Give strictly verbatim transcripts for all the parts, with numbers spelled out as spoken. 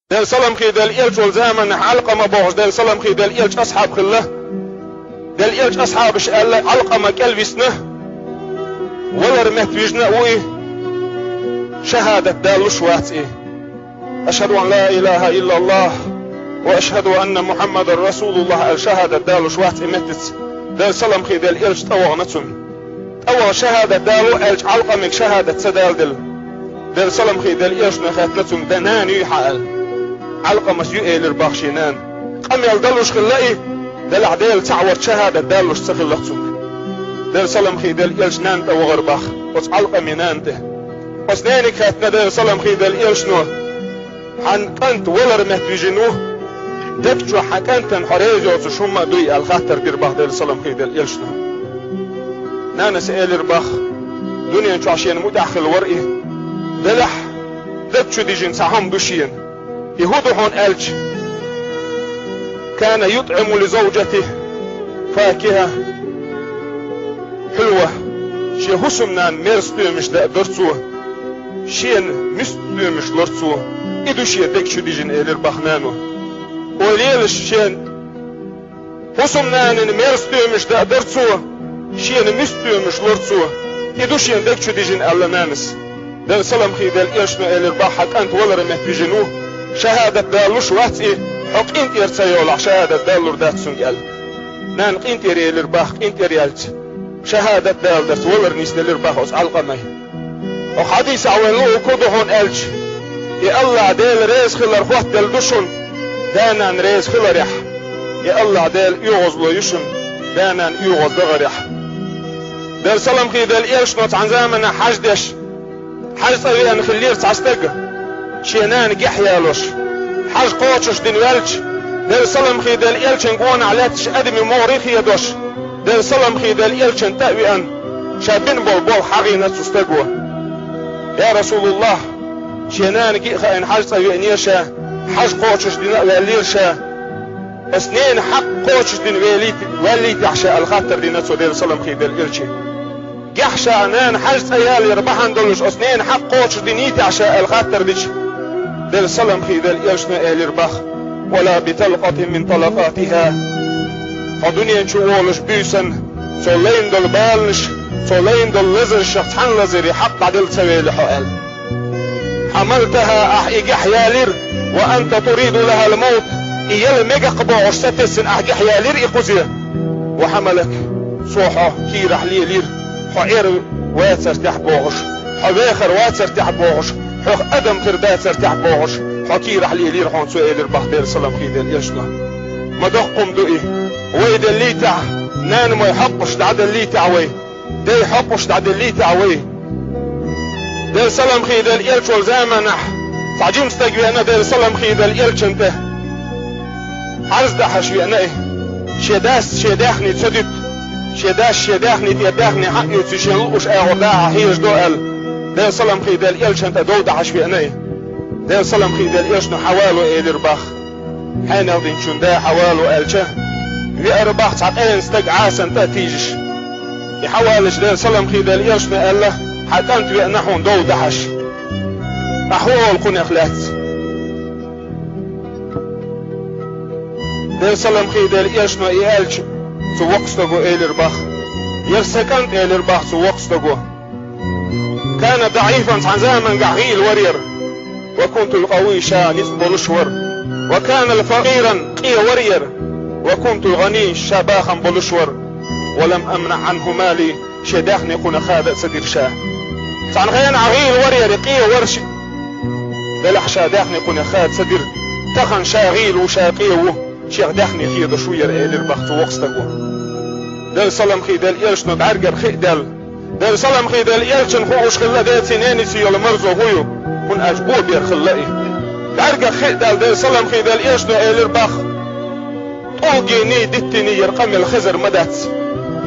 Делан салам хийла элча волу заманахь Ӏалкъама бохуш Делан салам хийла элчан асхьаб хилла. Делан элчан асхьабаша аьлла, Ӏалкъама кӀел висна, валар метта вижина а ву и, шахӀадат далуш вац и. «Ашхаду ан ла илаха иллаллах ва ашхаду анна Мухаммадан расулуллах», аьлла шахӀадат далуш вац и меттаца. Делан салам хийла элча тӀевахана цунна. ТӀеваха шахӀадат дало аьлча, Ӏалкъамига шахӀадат ца даладелла. Делан салам хийла элчано хаьттина цуьнга: «Дан нана юй хьан?» аьлла. Ӏалкъамас ю элира боху шен нана. Къамел далуш хилла и, делахь Делан цхьаъ варца шахӀадат далуш ца хилла цуьнга. Делан салам хийла элчан нана тӀевахара боху оцу Ӏалкъамин нана тӀе. Оцу нене хаьттина Делан салам хийла элчано: «Хьан кӀант валар метта вижина ву, дагчохь хьан кӀантана хьо реза йоцуш хӀумма а дуй?» аьлла хаттар дира боху Делан салам хийла элчано. Нанас элира боху: «Дуьнен чохь шена муьтӀахь хилла вара и. Делахь, даг чу дижина цхьа хӀума ду шена. И хӀун ду хьуна?» аьлча: «Кана ютӀиму ли завжатихи факиха хьулва». Шен хӀусамнана мерза стоьмаш даа дара цо, шена муьста стоьмаш лора цо. И ду шен даг чу дижина, элира боху нано. Ойла елаш, шен хӀусамнанана мерза стоьмаш даа дара цо, шена муьста стоьмаш лора цо. И ду шен даг чу дижина, аьлла нанас. Делан салам хийла элчано элира боху: «Хьан кӀант валар метта вижина ву, шахӀадат далуш вац и, хьо къинтӀера ца йолахь, шахӀадат далур дац цуьнга», аьлла. Нана къинтӀера елира боху, къинтӀера яьлча, шахӀадат даларца валар нисделира боху оцу Ӏалкъамин. Оцу хьадисехь вайн луург хӀун ду хьуна аьлча: «И АллахӀ Дела реза хилар хоттаделла ду шуна, да-нана реза хиларехь. И АллахӀ Делан оьгӀазло ю шуна, да-нана оьгӀаздахарехь». Делан салам хийла элчано цхьана заманахь хьаж деш, хьаж цӀа веана хиллера цхьа стаг, шен нана гехь ялош. Хьаж кхочуш дина ваьлча, Делан салам хийла элчан гонахь лаьтташ адамийн могӀарий хедош, Делан салам хийла элчанна тӀе а веана, ша бина болу болх хьахийна цу стага: «Я Расулуллах, шен нана гиъ хаийна хьаж цӀа веанера ша, хьаж кхочуш дина а ваьллера ша. Ас ненан хьакъ кхочуш дина велийта-, ваьллийтахь ша», аьлла хаттар дина цо Делан салам хийла элчане. Гехь ша нана хьаж цӀа ялор бахьана долуш ас ненан хьакъ кхочуш динийтахь ша, аьлла хаттар дича, Делан салам хийла элчано элира боху: «Ва ла би талкъатин мин талакъатиха». Хьо дуьнен чу волуш буьйсанна, цо лайна долу баланаш, цо лайна долу лазаршах цхьана лазаре хьакъ дӀаделла ца вели хьо, аьлла. «Хьамалтаха», ахь и гехь ялира, «ва анта туриду лахал маут», и яла мегакх бохуш сатесна ахь гехь ялира и кхузе. «Ва хьамалак», цо хьо кийрахь лелийра, хьо Ӏер вацар тӀехь бохуш, хьо вехар вацар тӀехь бохуш, хьох адам хир дацар тӀехь бохуш, хьо кийрахь лелийра хьуна цо, элира боху Делан салам хийла элчано. Ма доккха хӀума ду и. Вай деллийтахь, нана-мой хьокъуш дӀаделлийтахь вай, дайн хьокъуш дӀаделлийтахь вай. Делан салам хийла элча волу заманахь цхьа жима стаг веана Делан салам хийла элчанна тӀе. Хьарз дахьаш веана и. Шен дас шен даьхни ца дуьту. Шен дас шен даьхни тӀера даьхни хьаъ юьйцу, шен лууш агӀор дахьа хьежадо аьлла, Делан салам хийла элчанна тӀе дов дахьаш веана и. Делан салам хийла элчано хьавало элира боху. Хьенал динчун да хьавало аьлча, веара боху цхьа къена стаг Ӏасанна тӀе а тийжаш. И хьаваллачу Делан салам хийла элчано аьлла: «Хьан кӀант веана хьуна дов дахьаш. Ахьа хӀун олу кхунах лаьцна?» Делан салам хийла элчано и аьлча, цу воккха стага элира боху: «Яра сан кӀант», элира боху цу воккха стага. «Кана даӀифан», цхьана заманахь гӀийла варера. «Ва кунту къавий», ша ницкъ болуш вара. «Ва кана факъиран», къе варера. «Ва кунту гӀаний», ша бахам болуш вара. «Ва лам амнаӀ Ӏанху мали», шен даьхни кхунах хада а ца дира ша. Цхьана хенахь гӀийла варера, къе вара ши-, делахь ша даьхни кхунах хада ца дира. Тахана ша гӀийла ву, ша къе ву, шех даьхни хедош ву яра, элира боху цу воккха стага. Делан салам хийла элчано бӀаьргара хи а даьлла. Делан салам хийла элчанна хууш хилла деций, нениций йолу марзо хӀун ю, хӀунда аьлча бо бер хилла и. БӀаьргах хи а даьлла, Делан салам хийла элчано элира боху: «ТӀулгений, диттиний яра къамел хезар ма дац.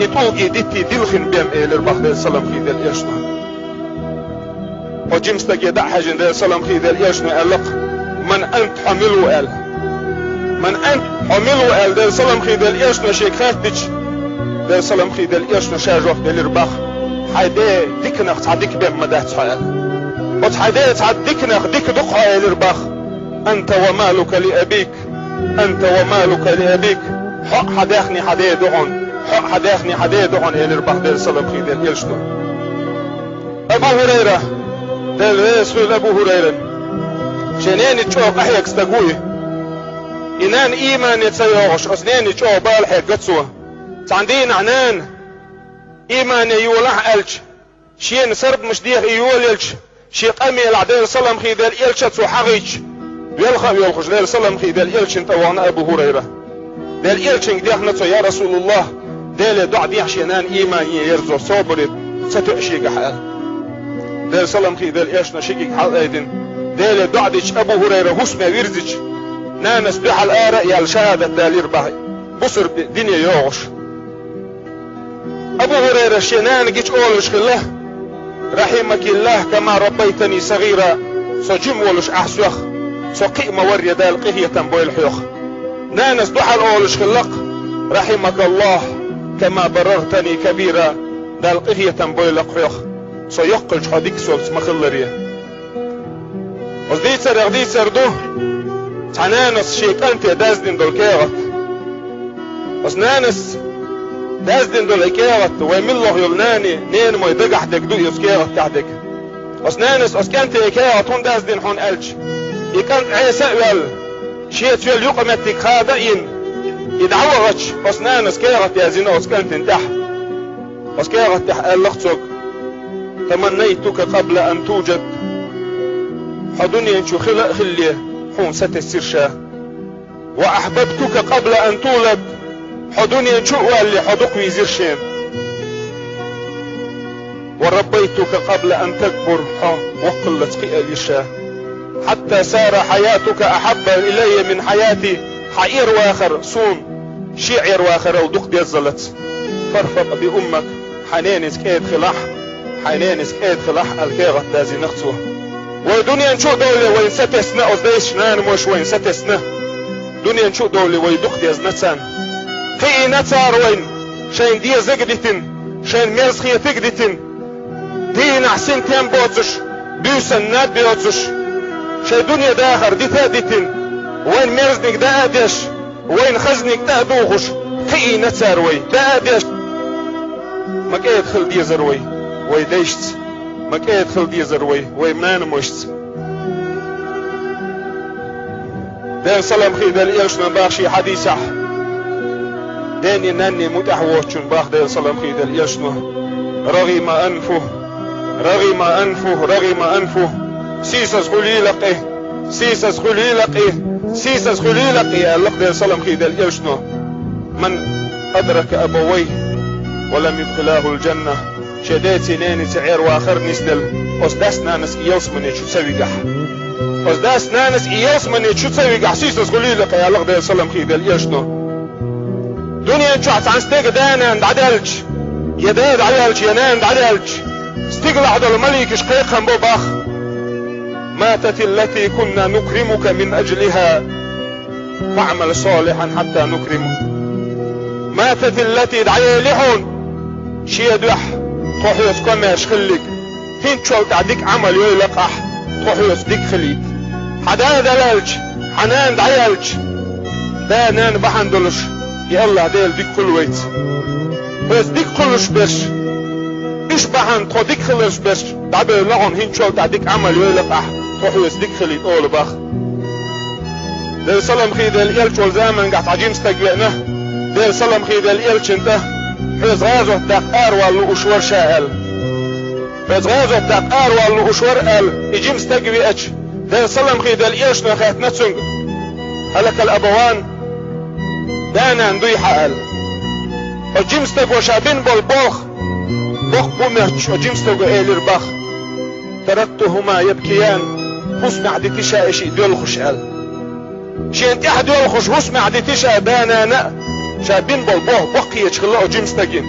И тӀулгий, диттий дилхина бен», элира боху Делан салам хийла элчано. Оцу жима стаге дӀа а хьаьжжина, Делан салам хийла элчано аьлла-кх: «Ман ант», хьо мила ву аьлла. «Ман ант», хьо мила ву аьлла, Делан салам хийла элчано шега хаьттича, Делан салам хийла элчано ша жоп делира боху: «Хьайн ден диканах цхьа дика бен ма дац хьо», аьлла. «Оцу хьайн ден цхьа диканах дика ду-кх хьо», элира боху. «Анта ва малука ли абик, анта ва малука ли абик». «Хьо а хьан даьхни хьан ден ду хьуна, хьо а хьан даьхни хьан ден ду хьуна», — элира бах Делера салам хилда элчано. Абу Хурайра, Дела реза хуьлда Абу Хурайрана, шен ненан чӀогӀа къахьега стаг ву и. И нана иймане ца йогӀуш, оцу ненан чӀогӀа бала хьегна цо. Цхьана дийнахь нана иймане йолахь аьлча, шена сарбанаш деха и йолаелча, шен къамелехь Делера салам хилда элча цо хьагӀийча, велха а воьлхуш, Делера салам хилда элчана тӀе вахана Абу Хурайра. Делера элчанга дехна цо: «Я Расулаллах, Деле доӀа дехьа шен нана иймане ерзо, собаре ца тоьа шегахь», — аьлла. Делера салам хилда элчано ши кӀиг хьалаайдина. Деле доӀа дича Абу Хурайра хӀусаме вирзича, нанас дуьхьал ара а яьлла шахӀадат далийра бах, бусалба дине йогӀуш. Абу Хурайрас шен нана гича олуш хилла: «Рахьимакиллах, кама раббайтани сагӀира». Со жима волуш ахь соьх со кхиа ма варра, Дала къинхетам бойла хьох. Нанас дуьхьал олуш хилла-кх: «Рахьимакаллах, кама барартани кабира». Дала къинхетам бойла-кх хьох, со йоккхалча хьо дика соьца ма хилларе. Оцу дийцарех дийцар ду цхьа нанас шен кӀанте даздина долу кехат. Оцу нанас даздина долу и кехат, вайн милла йолу нани, ненамой дагахь дерг ду и оцу кехат тӀехь дерг. Оцу нанас оцу кӀанте и кехат хӀунда даздина хьуна аьлча, и кӀант Ӏеса а ваьлла, шеца йолу юкъаметтиг хада а йина, и дӀавахача, оцу нанас кехат язйина оцу кӀантана тӀехь. Оцу кехат тӀехь аьлла-кх цо: «Таманнайтука къабла ан туджад». Хьо дуьнен чу хила а хилале, хьуна сатесира ша. «Ва ахьбабтука къабла ан тулад». Хьо дуьнен чу а валале, хьо дукха вийзира шена. «Ва раббайтука къабла ан такбур». Хьо воккхаллалц кхиалира ша. «Хьатта сара хьаятука ахьабба илайя мин хьаяти». Хьан Ӏер-вахар суна шен Ӏер-вахарал дукха деззалц. «Фарфакъ би уммак». Хьайн ненаца кӀеда хилахь, хьайн ненаца кӀеда хилахь аьлла кехат даздина-кх цо. Вай дуьнен чу а довлале вайна сатесна, оцу дайша, нанамоша вайна сатесна. Дуьнен чу а довлале вай дукха дезна царна. Кхиийна цара вайна, шайна дезаг а дитина, шайна мерза хетаг а дитина. Дийнахь синтем боцуш, буьйсанна наб йоцуш, шайн дуьне дахар дита а дитина, вайна мерзаниг даа а деш, вайна хазаниг тӀе а духуш, кхиийна цара вай, даа а деш. Ма кӀеда хила дезара вай вайн дайшца, ма кӀеда хила дезара вай вайн нанамашца. Делера салам хилда элчано бах шен хьадисехь: дений нанний мутӀахь воцучунна бах, Делера салам хилда элчано: «Рагима анфу, рагима анфу, рагима анфу». Сийсаз хуьлийла-кх и, сийсаз хуьлийла-кх и, сийсаз хуьлийла-кх и, аьлла-кх Делера салам хилда элчано. «Ман адрака абавайхи ва лам юдхилахул джанна». Шен деций, ненаций Ӏер-вахар нисделла, оцу дас-нанас и ялсамане чу ца вигахь. Оцу дас-нанас и ялсамане чу ца вигахь, сийсаз хуьлийла-кх и, аьлла-кх Делера салам хилда элчано. Дуьнен чохь цхьана стеган да-нана дӀадаьлча, я да дӀаваьлча, я нана дӀадаьлча, стигалахь долу маликаш кхайкхам бо бах: «Мататиллати кунна нукримука мин аджлиха». «Фаъмал салихьан хьатта нукриму». Мататиллати, дӀаели хьуна шен дуьхьа тхо хьоьца комаьрша хиллиг, хӀинцачул тӀаьхьа дика Ӏамал йойла-кх ахь, тхо хьоьца дика хилийта. Хьан да дӀаваьлча, хьан нана дӀаяьлча, да-нана бахьана долуш и АллахӀ Дела дика хуьлу вайца. Хьоьца дика хуьлуш берш, уьш бахьана тхо дика хиларш берш дӀабевлла хьуна, хӀинцачул тӀаьхьа дика Ӏамал йойла-кх ахь, тхо хьоьца дика хилийта, олу бах. Делера салам хилда элча волу замангахь цхьа жима стаг веана, Делера салам хилда элчана тӀе, хьоьца гӀазот даккха аравала лууш вара ша аьлла. Хьоьца гӀазот даккха аравала лууш вара аьлла, и жима стаг веача, Делера салам хилда элчано хаьттина цуьнга: «Хьалакал абаван?» Да-нана дуй хьан аьлла. Оцу жима стаго ша бина болу болх боккха бу моьттуш, оцу жима стаго элира бах: «Тарактухума ябкиян». ХӀусамехь дити ша и шиъ доьлхуш аьлла. Шена тӀаьхьа доьлхуш хӀусамехь дити ша да-нана а, ша бина болу болх боккха хеташ хилла оцу жима стагана.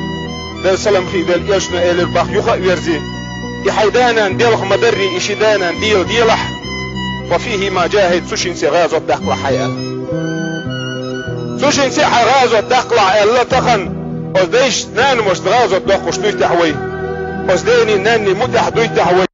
Делера салам хилда элчано элира бах юха а верзий: «И хьайн да-нана делха ма-дарра, и ши да-нана дела делахь. Ва фихима джахид, цу шинца гӀазот даккхалахь хьайн», аьлла. «Цу шинца хьайн гӀазот даккхалахь», аьлла, тахана оцу дайшца, нанамашца гӀазот доккхуш дуй техьа вай? Оцу дений, нанний мутӀахь дуй техьа вай?